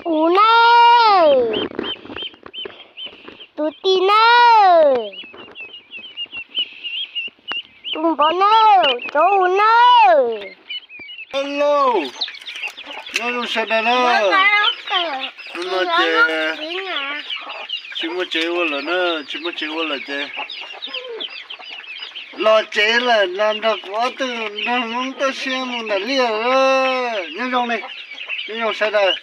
Kuv nawb, tus tij nawb, tus npawg nawb, cov ua nawb. Hello, nyob zoo sawv daws na. Hnub no ces tsis muaj tsev ua lawm na, tsis muaj tsev ua lawm ces los tsev lawm, los nrog kuv ob tug nrog Hmoob toj siab mus nram liaj. Nyob zoo ne, nyob zoo sawv daws.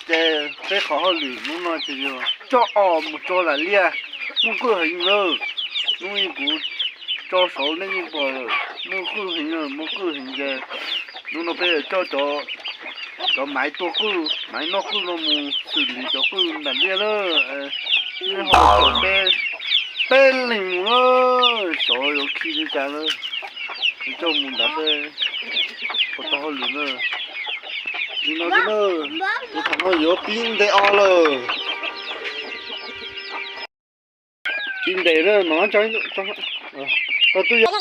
Ces peb qhov hauj lwm hnub no ces yog coj os mus tso nram liaj, muaj qwj heev lawm. Hnub ib kuv tso saud nej yeej pom lawm, muaj qwj heev lawm, muaj qwj heev ces hnub no peb yuav coj cov, cov maiv tua qwj, maiv noj qwj no mus xwm lis cov qwj nram liaj lawm. Nej ho caum peb, peb leeg mus lawm, xyov yuav khi li cas lawm. Yuav coj mus nrad seb puas tau hauj lwm na. Li no xwb na, kuv thaum no yuav pib ntes os lawm. Pib ntes na, mam tso, tau twb yog.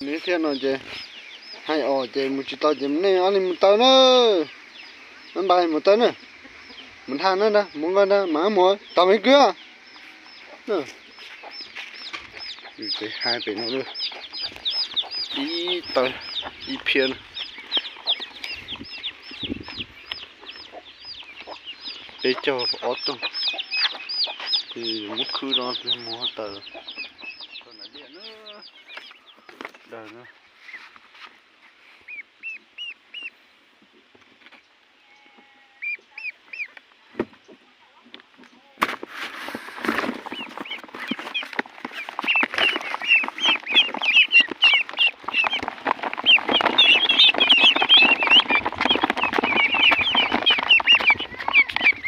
Nws thiaj no ces hais os ces mus tsis tau ces nej ob leeg mus taw na. Npaj mus taw na, mus dhia na, mus nqa na, mam mus tau me kwv. Ces hais pem no, ib taw, ib phiab na, peb caug ob tug, ces muab khwb rau mus taw. Daws na.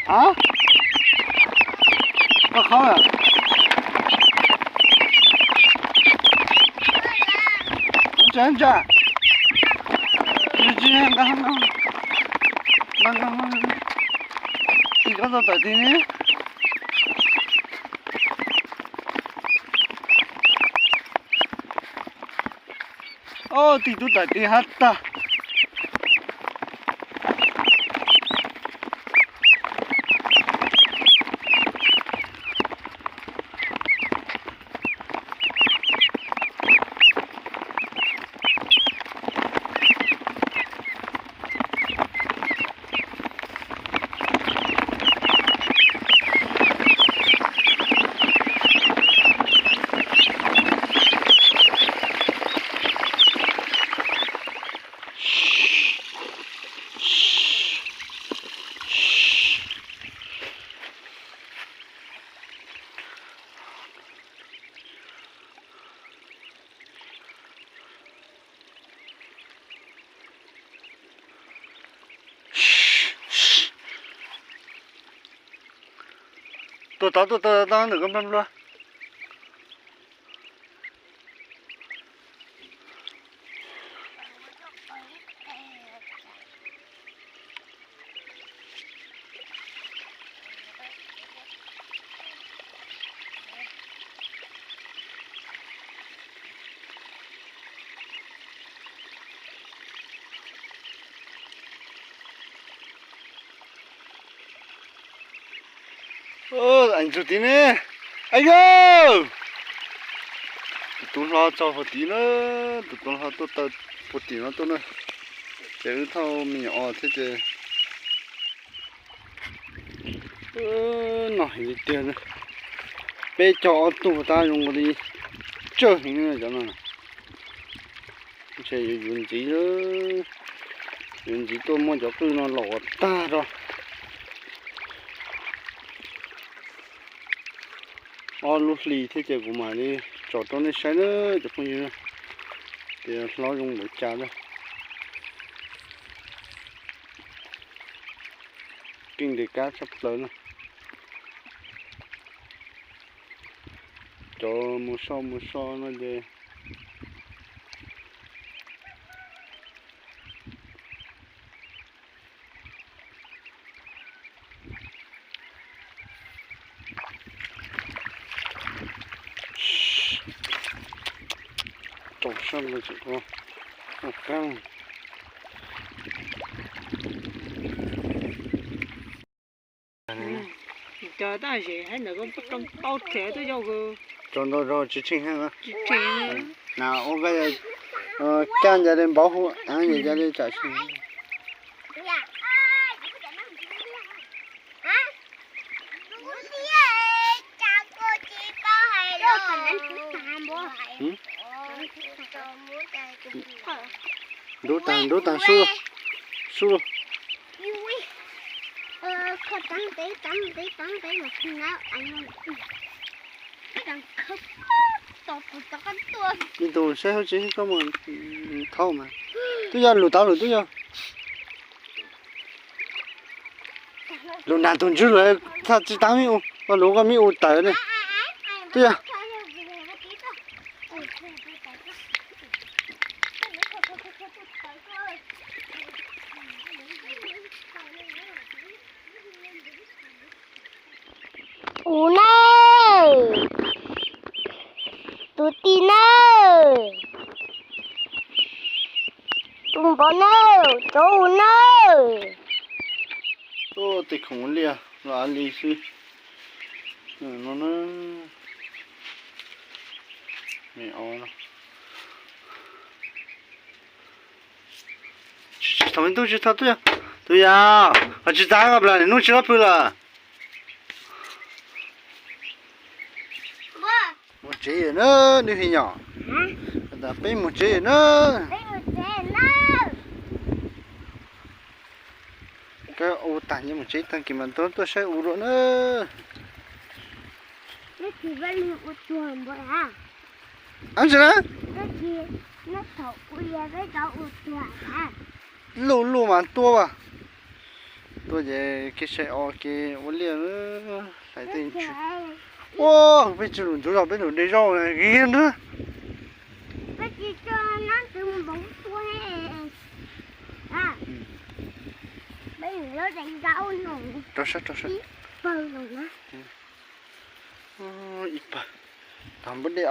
A, koj qhov ntsa ntsa, nqa nqa nqa, tim koj tau tawm tim ne. Ob, tim tub tawm tim hab tag. Tuaj tod, tuaj tod, tod ntawm koj nplog nplog. Eev txug tid ne. Aib yawg, tus tub hlob txog puag tid na, tus tub hlob tuaj taw puag tim no tuaj na. Ces wb thauj me nyuam os thiab ces noj heev li tiag. Peb caug ob tug tab zoo li tsawg heev cov no. Ntshe yuav yuav ntxiv, yuav ntxiv tuaj muab cov qwj no los ua tag rau. Ob lub hlis thiab ces kuv mam li tso rau nej saib na cov phooj ywg, ces hlob zoo npaum cas na. Keej ntes kab tshaj plaws na. Cov mus so mus so no ces Sab npawg tseem ua, ua kab. Cov tab zem hab ntawd koj tau them twb yog tso ntau zog tsis tsheej heev. Tsis tsheej. Na ua koj caj ncas li npauv hu, ncas li tsam tsis Ntub tag, ntub tag, sub, sub. Me tug saib hauv tsev koj mus thauj mas. Twb yog lus tau lus twb yog. Lus nag tus ntswg lawm, txhaj tsis tau me u, koj lus koj me u tawm ne. Twb yog. U nawb, tus tij nawb, tus npov nawb, cov u nawb. Tej khoom liaj los li xwb no na. Tsis tau me tub tsis tau tub yog, tus yog, ho tsis tau koj plas niaj hnub tsis tau pw lawm. Mus tsev na, neb phi nyom. Peb mus tsev na. Koj ua tag nyias mus tsev tag kis mas tuaj tuaj saib u dua na. Ab, ntsis na. Luj luj mas tuaj as. Tuaj ces kev sai o kev ua liaj hlais tej ntsw. Ua, peb tsis lus ntsuav zog peb lus de zaub na, ghiag nrag. Rau sab, rau sab. Ib pawg, tag npua dej.